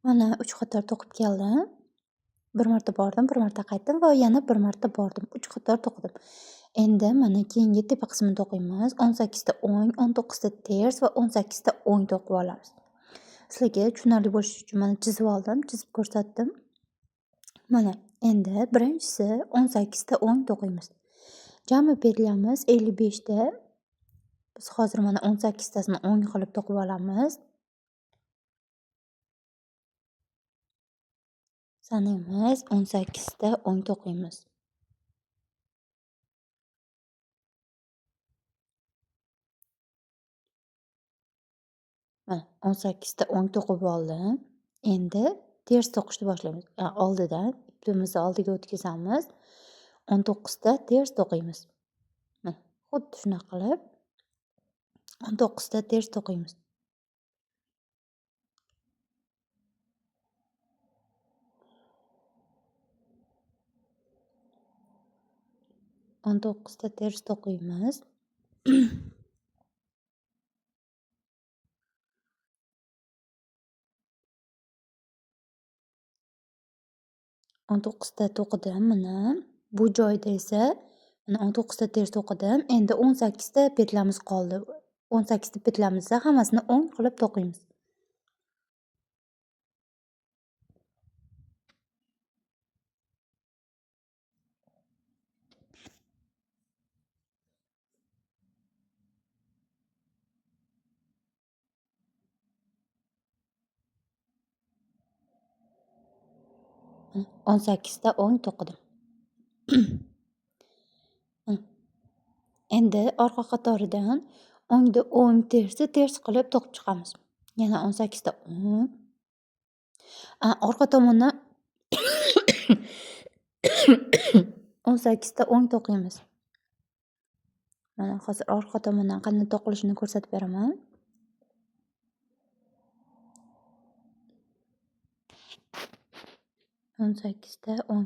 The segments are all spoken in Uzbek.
Mana 3 qator to'qib keldim. Bir marta bordim, bir marta qaytdim va yana bir marta bordim. 3 qator to'qidim. Endi mana keyingi tepa qismini to'qiymiz. 18 ta o'ng, 19 ta ters va 18 ta o'ng to'qib olamiz. Sizlarga tushunarli bo'lishi uchun mana chizib oldim, chizib ko'rsatdim. Mana endi birinchisi 18 ta o'ng to'qiymiz. Jami petlyamiz 55 ta. Biz hozir mana 18 tasini o'ng qilib to'qib olamiz. Sanaymiz, 18 ta o'ng to'qiymiz. Mana 18 ta o'ng to'qib oldim. Endi ters to'qishni boshlaymiz. Oldidan ipimizni oldiga o'tkazamiz. 19 ta ters to'qiymiz. Mana xuddi shunaqa qilib 19 ta ters to'qiymiz. 19 ta ters to'qiymiz. 19 ta to'qidim mana. Bu joyda esa mana 19 ta ters to'qidim. Endi 18 ta petlyamiz qoldi. 18 ta petlyamizni hammasini o'ng qilib to'qiymiz. 18 ta o'ng to'qidim. Endi orqa qatoridan o'ngda o'ng, tersda ters qilib to'qib chiqamiz. Yana 18 ta o'ng. Orqa tomondan 18 ta o'ng to'qiymiz. Mana hozir orqa tomondan qanday to'qilishini ko'rsatib beraman. 18 ta o'ng.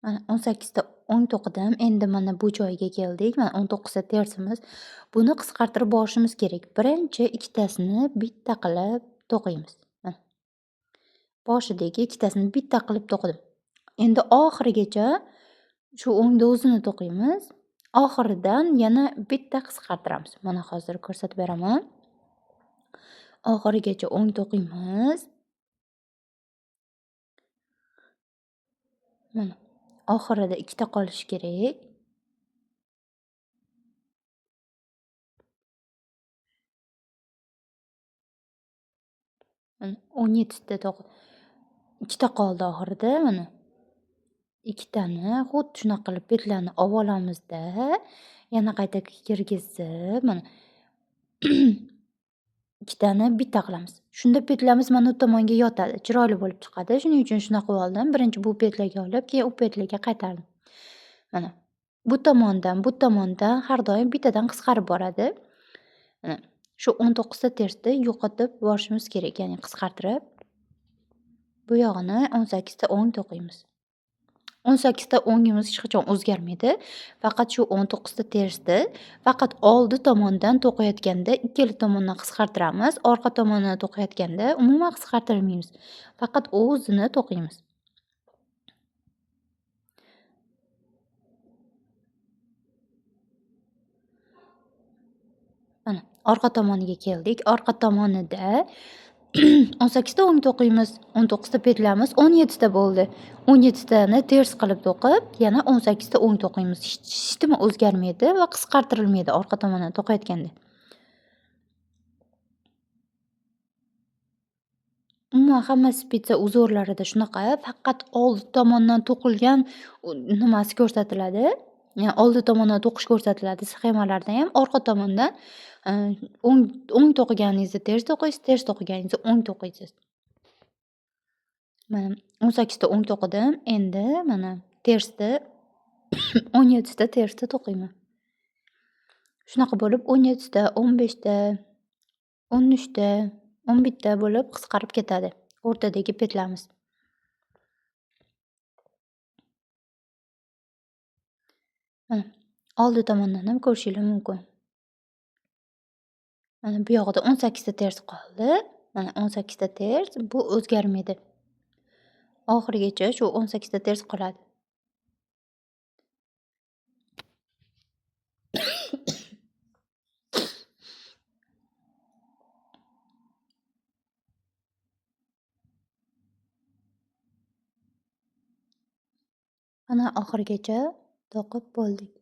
Mana 18 ta o'ng to'qidim. Endi mana bu joyga keldik. Mana 19 ta tersimiz. Buni qisqartirib borishimiz kerak. Birinchi ikkitasini bitta qilib to'qiymiz. Mana. Boshidagi ikkitasini bitta qilib to'qidim. Endi oxirigacha shu o'ngda o'zini to'qiymiz. Oxiridan yana bitta qisqartiramiz. Mana hozir ko'rsatib beraman. Oxirigacha o'ng to'qiymiz. Mana oxirida ikkita qolishi kerak. Mana 17 ta to'qi, ikkita qoldi oxirida mana. Ikkitani xuddi shunaqa qilib petlarni olib olamizda, yana qayta kirgizib, mana ikkitani bitta qilamiz. Shunda petlyamiz mana bu tomonga yotadi, chiroyli bo'lib chiqadi. Shuning uchun shunaqa qilib oldim. Birinchi bu petlaga olib, keyin u petlaga qaytardim. Mana bu tomondan, bu tomondan har doim bittadan qisqarib boradi. Mana shu 19 ta tersni yo'qotib borishimiz kerak, ya'ni qisqartirib. Bu yog'ini 18 ta o'ng to'qiymiz. 18 ta o'ngimiz hech qachon o'zgarmaydi. Faqat shu 19 ta tersni faqat oldi tomondan to'qiyotganda ikkala tomondan qisqartiramiz, orqa tomondan to'qiyotganda umuman qisqartirmaymiz. Faqat o'zini to'qiymiz. Mana orqa tomoniga keldik. Orqa tomonida 18 ta o'ng to'qiymiz, 19 ta petlyamiz 17 ta bo'ldi. 17 tani ters qilib to'qib, yana 18 ta o'ng to'qiymiz. Hech nima o'zgarmaydi va qisqartirilmaydi orqa tomondan to'qiyotganda. Umuman hamma spitsa uzorlarida shunaqa, faqat oldi tomondan to'qilgan nimasi ko'rsatiladi. Ya'ni oldi tomondan to'qish ko'rsatiladi sxemalarda ham, orqa tomondan o'ng to'qiganingizda ters to'qiysiz, ters to'qiganingizda o'ng to'qiysiz. Mana 18 ta o'ng to'qidim. Endi mana tersda 17 ta tersda to'qiyman. Shunaqa bo'lib 17 ta, 15 ta, 13 ta, 11 ta bo'lib qisqarib ketadi o'rtadagi petlamiz. Mana oldi tomondan ham ko'rishingiz mumkin. Mana bu yog'ida 18 ta ters qoldi. Mana 18 ta ters, bu o'zgarmaydi. Oxirigacha shu 18 ta ters qoladi. Mana oxirigacha to'qib bo'ldik.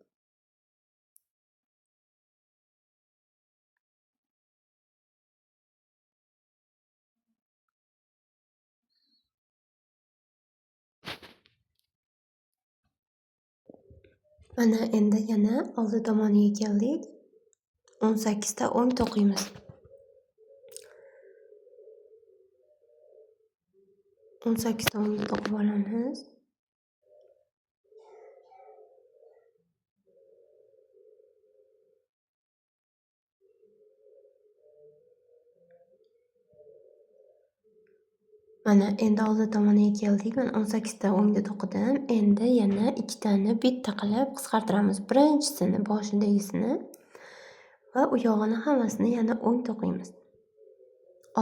Mana endi yana oldi tomoniga keldik. 18 ta o'ng to'qiymiz. 18 ta o'ngni to'qib olamiz. Mana endi oldi tomoniga keldik. Mana 18 ta o'ngni to'qidim. Endi yana ikkitani bitta qilib qisqartiramiz. Birinchisini boshidagisini va u yog'ini hammasini yana o'ng to'qiymiz.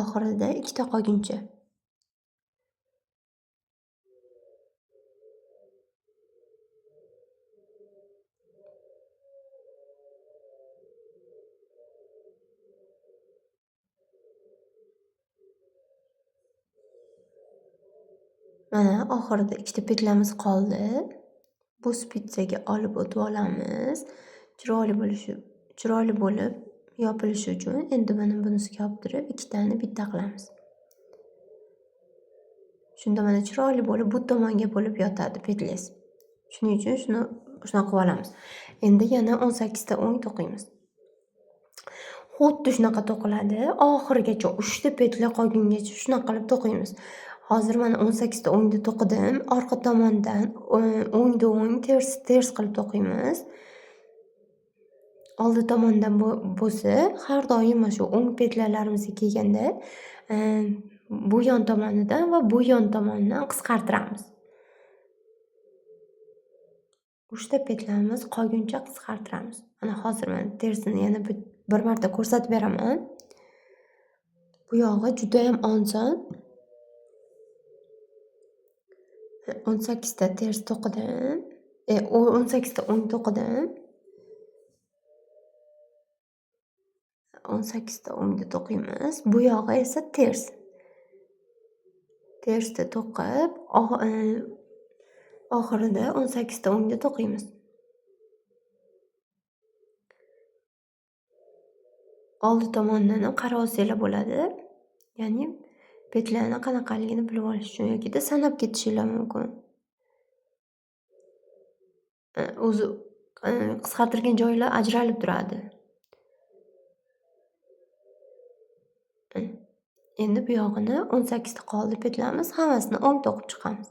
Oxirida ikkita qolguncha. Mana oxirida ikkita petlamiz qoldi. Bu spitsaga olib o'tib olamiz. Chiroyli bo'lib yopilishi uchun endi mana bunisiga yoptirib ikkitani bitta qilamiz. Shunda mana chiroyli bo'lib bu tomonga bo'lib yotadi petliz. Shuning uchun shunaqa qilib olamiz. Endi yana 18 ta o'ng to'qiymiz. Xuddi shunaqa to'qiladi. Oxirigacha 3 ta petli qolgungacha shunaqa qilib to'qiymiz. Hozir mana 18 ta o'ngni to'qidim. Orqa tomondan o'ngni o'ng, ters ters qilib to'qiymiz. Oldi tomondan bo'lsa, har doim mana shu o'ng petlalarimizga kelganda bu yon tomonidan va bu yon tomonidan qisqartiramiz. 3 ta petlamiz qolguncha qisqartiramiz. Mana hozir mana tersini yana bir marta ko'rsatib beraman. Bu yog'i juda ham oson. 18 ta ters to'qidim. 18 ta o'ng to'qidim. 18 ta o'ngni to'qiymiz. Bu yog'i esa ters. Tersda to'qib, oxirida 18 ta o'ngni to'qiymiz. Oldi tomonidan ham qarab olsanglar bo'ladi. Ya'ni petlarni qanaqaligini bilib olish uchun yoki sanab ketishinglar mumkin. O'zi qisqartirgan joylar ajralib turadi. Endi bu yog'ini 18 ta qoldi petlamiz, hammasini o'ng to'qib chiqamiz.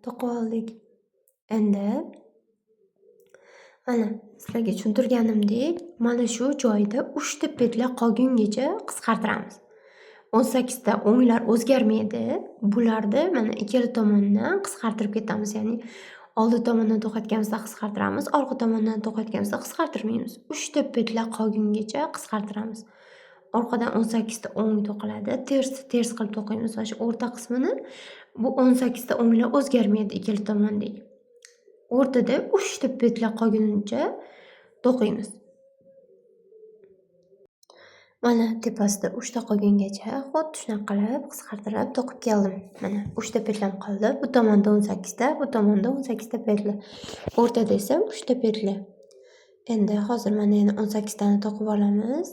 To'qib oldik. Endi mana sizlarga tushuntirganimdek, mana shu joyda 3 ta petla qolgungacha qisqartiramiz. 18 ta o'nglar o'zgarmaydi. Bularni mana ikkala tomondan qisqartirib ketamiz. Ya'ni oldi tomondan to'qayotganimizda qisqartiramiz, orqa tomondan to'qayotganimizda qisqartirmaymiz. 3 ta petla qolgungacha qisqartiramiz. Orqadan 18 ta o'ng to'qiladi. Ters ters qilib to'qiymiz mana shu o'rta qismini. Bu 18 ta o'nglar o'zgarmaydi ikkala tomondagi. O'rtada 3 ta petla qolguncha to'qiymiz. Mana tepasida 3 ta qolgungacha xuddi shunaqa qilib qisqartirib to'qib keldim. Mana 3 ta petlam qoldi. Bu tomonda 18 ta, bu tomonda 18 ta petla. O'rtada esa 3 ta petla. Endi hozir mana yana 18 tani to'qib olamiz.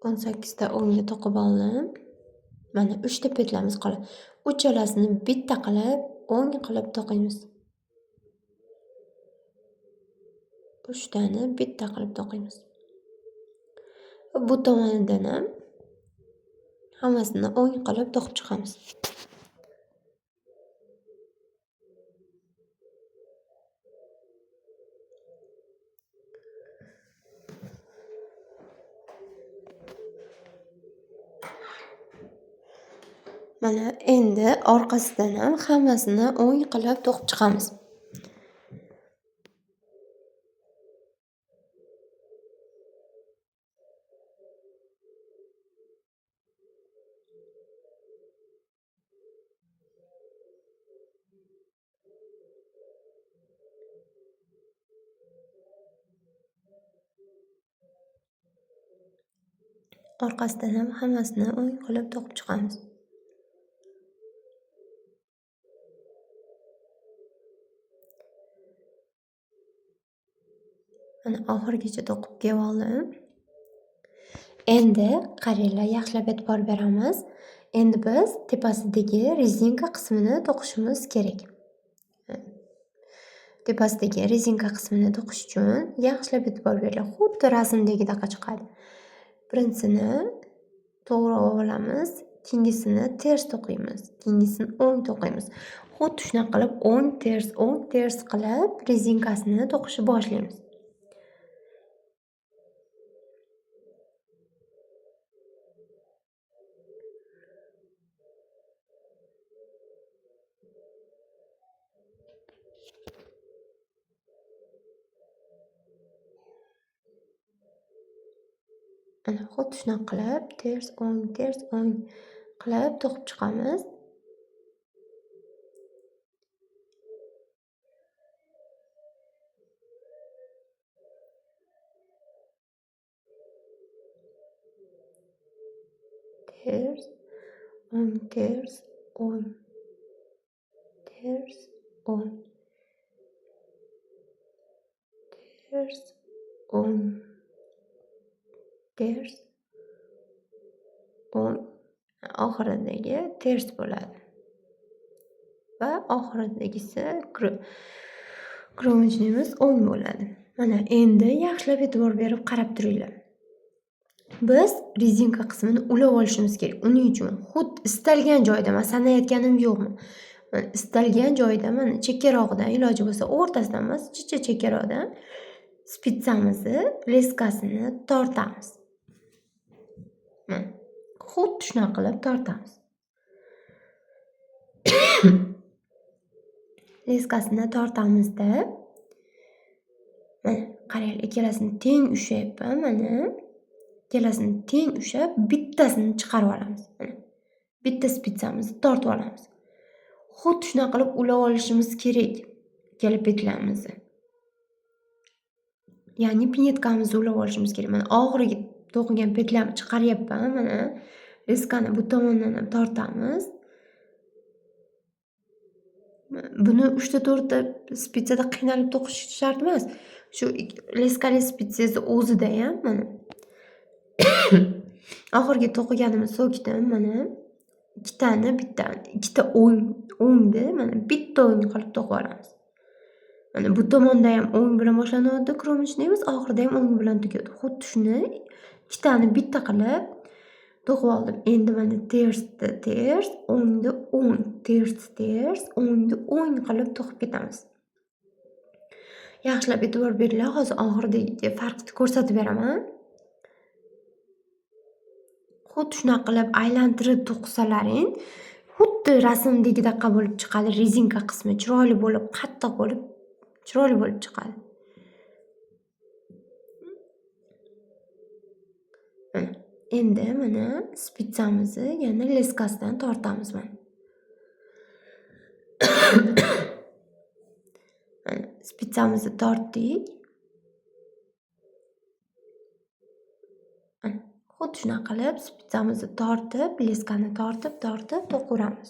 18 ta o'ngni to'qib oldim. Mana 3 ta petlamiz qoladi. Uchalasini bitta qilib, o'ng qilib to'qiymiz. Uchtani bitta qilib to'qiymiz. Bu tomonidan ham hammasini o'ng qilib to'qib chiqamiz. Mana endi orqasidan ham hammasini o'ng qilib to'qib chiqamiz. Orqasidan ham hammasini o'ng qilib to'qib chiqamiz. Mana oxirigacha to'qib kelib oldim. Endi qaranglar, yaxshilab e'tibor beramiz. Endi biz tepasidagi rezinka qismini to'qishimiz kerak. Tepasidagi rezinka qismini to'qish uchun yaxshilab e'tibor beringlar. Xuddi rasmdagidaqa chiqadi. Birinchisini to'g'ri olamiz, keyingisini ters to'qiymiz, keyingisini o'ng to'qiymiz. Xuddi shunaqa qilib o'ng ters, o'ng ters qilib rezinkasini to'qishni boshlaymiz. Ana xuddi shunaqa qilib ters, o'ng, ters, o'ng qilib to'qib chiqamiz. Ters, o'ng, ters, o'ng, ters, o'ng, ters, o'ng, ters, o'ng. Oxiridagi ters bo'ladi. Va oxiridagisi кромочныйimiz o'ng bo'ladi. Mana endi yaxshilab e'tibor berib qarab turinglar. Biz rezinka qismini ulab olishimiz kerak. Uning uchun xuddi istalgan joyda, man sanayotganim yo'qmi? Mana istalgan joyda, mana chekkarog'idan, iloji bo'lsa o'rtasidan emas, chicha chekkarog'idan spitsamizni leskasini tortamiz. Mana xuddi shunaqa qilib tortamiz. Leskasini tortamizda. Mana qaranglar, ikkalasini teng ushlayapman, mana ikkalasini teng ushlab bittasini chiqarib olamiz. Mana bitta spitsamizni tortib olamiz. Xuddi shunaqa qilib ulab olishimiz kerak ikkala petlarimizni. Ya'ni pinetkamizni ulab olishimiz kerak. Mana oxirgi to'qigan petlamni chiqaryapman. Mana leskani bu tomondan ham tortamiz. Buni 3 ta 4 ta spitsada qiynalib to'qish shart emas. Shu leskali spitsangizni o'zida ham mana oxirgi to'qiganimni so'kdim. Mana ikkitani bitta, ikkita o'ngni mana bitta o'ng qilib to'qib olamiz. Mana bu tomonda ham o'ng bilan boshlanyapti кромочныйimiz, oxirida ham o'ng bilan tugadi. Xuddi shuni ikkitani bitta qilib to'qib oldim. Endi mana tersni ters, o'ngni o'ng, ters ters, o'ngni o'ng qilib to'qib ketamiz. Yaxshilab e'tibor beringlar, hozir oxiridagi farqni ko'rsatib beraman. Xuddi shunaqa qilib aylantirib to'qisalaring, xuddi rasmdagidaqa bo'lib chiqadi. Rezinka qismi chiroyli bo'lib, qattiq bo'lib, chiroyli bo'lib chiqadi. Mana endi mana spitsamizni yana leskasidan tortamiz mana. Mana spitsamizni tortdik. Mana xuddi shunaqa qilib spitsamizni tortib, leskani tortib, tortib to'qiramiz.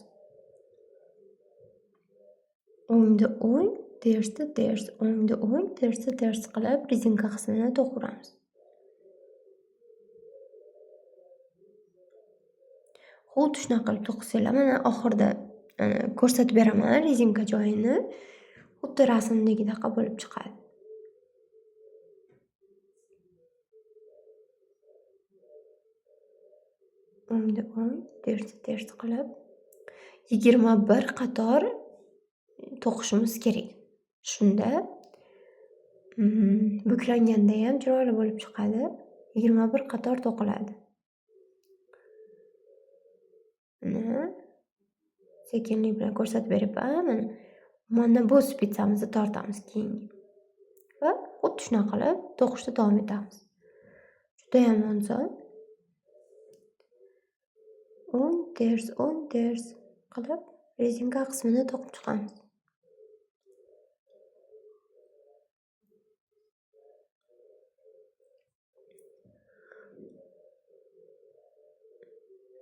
O'ngni o'ng, tersni ters, o'ngni o'ng, tersni ters qilib rezinka qismini to'qiramiz. Xuddi shunaqa qilib to'qisanglar, mana oxirida ko'rsatib beraman rezinka joyini. Xuddi rasmdagidaqa bo'lib chiqadi. O'ngda o'ng, tersi ters qilib 21 qator to'qishimiz kerak. Shunda buklanganda ham chiroyli bo'lib chiqadi. 21 qator to'qiladi. Mana sekinlik bilan ko'rsatib beryapman. Mana bu spitsamizni tortamiz keyingi. Va xuddi shunaqa qilib to'qishda davom etamiz. Juda ham oson. O'ng ters, o'ng ters qilib rezinka qismini to'qib chiqamiz.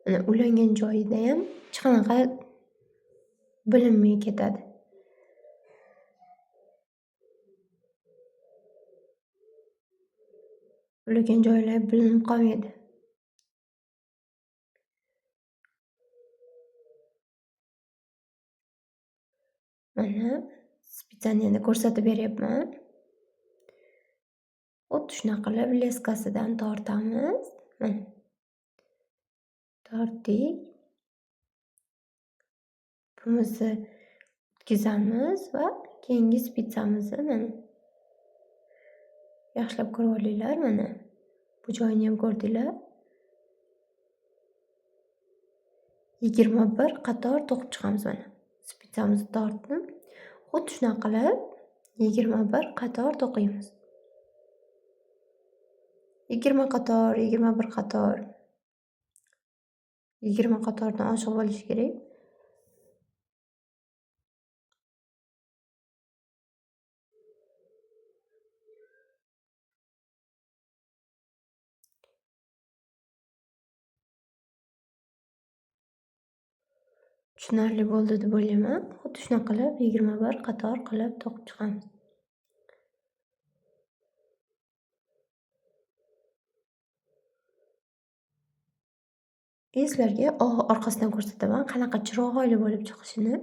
Mana ulangan joyida ham hech qanaqa bilinmay ketadi. Ulagan joylar bilinib qolmaydi. Mana spitsani endi ko'rsatib beryapman. Xuddi shunaqa qilib leskasidan tortamiz. Mana tortdik. Ipimizni o'tkazamiz va keyingi spitsamizni mana yaxshilab ko'rib olinglar. Mana bu joyini ham ko'rdinglar. 21 qator to'qib chiqamiz mana. Spitsamizni tortdim. Xuddi shunaqa qilib 21 qator to'qiymiz. 20 qator, 21 qator. 20 qatordan oshiq bo'lishi kerak. Tushunarli bo'ldi deb o'ylayman. Xuddi shunaqa qilib 21 qator qilib to'qib chiqamiz. Sizlarga orqasidan ko'rsataman, qanaqa chiroyli bo'lib chiqishini.